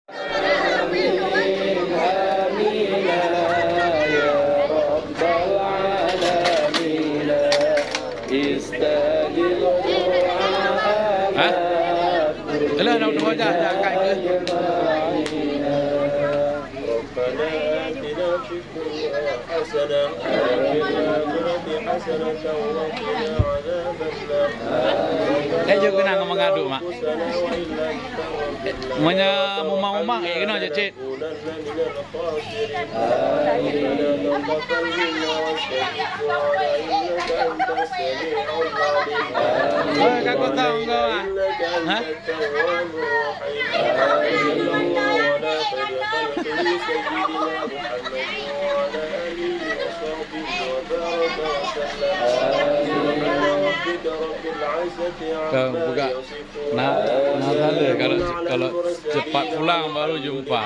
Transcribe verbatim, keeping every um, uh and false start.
Hah? Telah dah dua jam dah angkat ke? ربنا آتنا في الدنيا حسنة وفي الآخرة حسنة وقنا عذاب النار. Eh, jeuet keunan ngon meugadôh, mak. Meunyo mumang-mumang, eh, keunoe cit-cit. Oi, ka kutong kau, ah. Hah? Kau buka. Nah, nah, tanda kalau, kalau cepat pulang baru jumpa.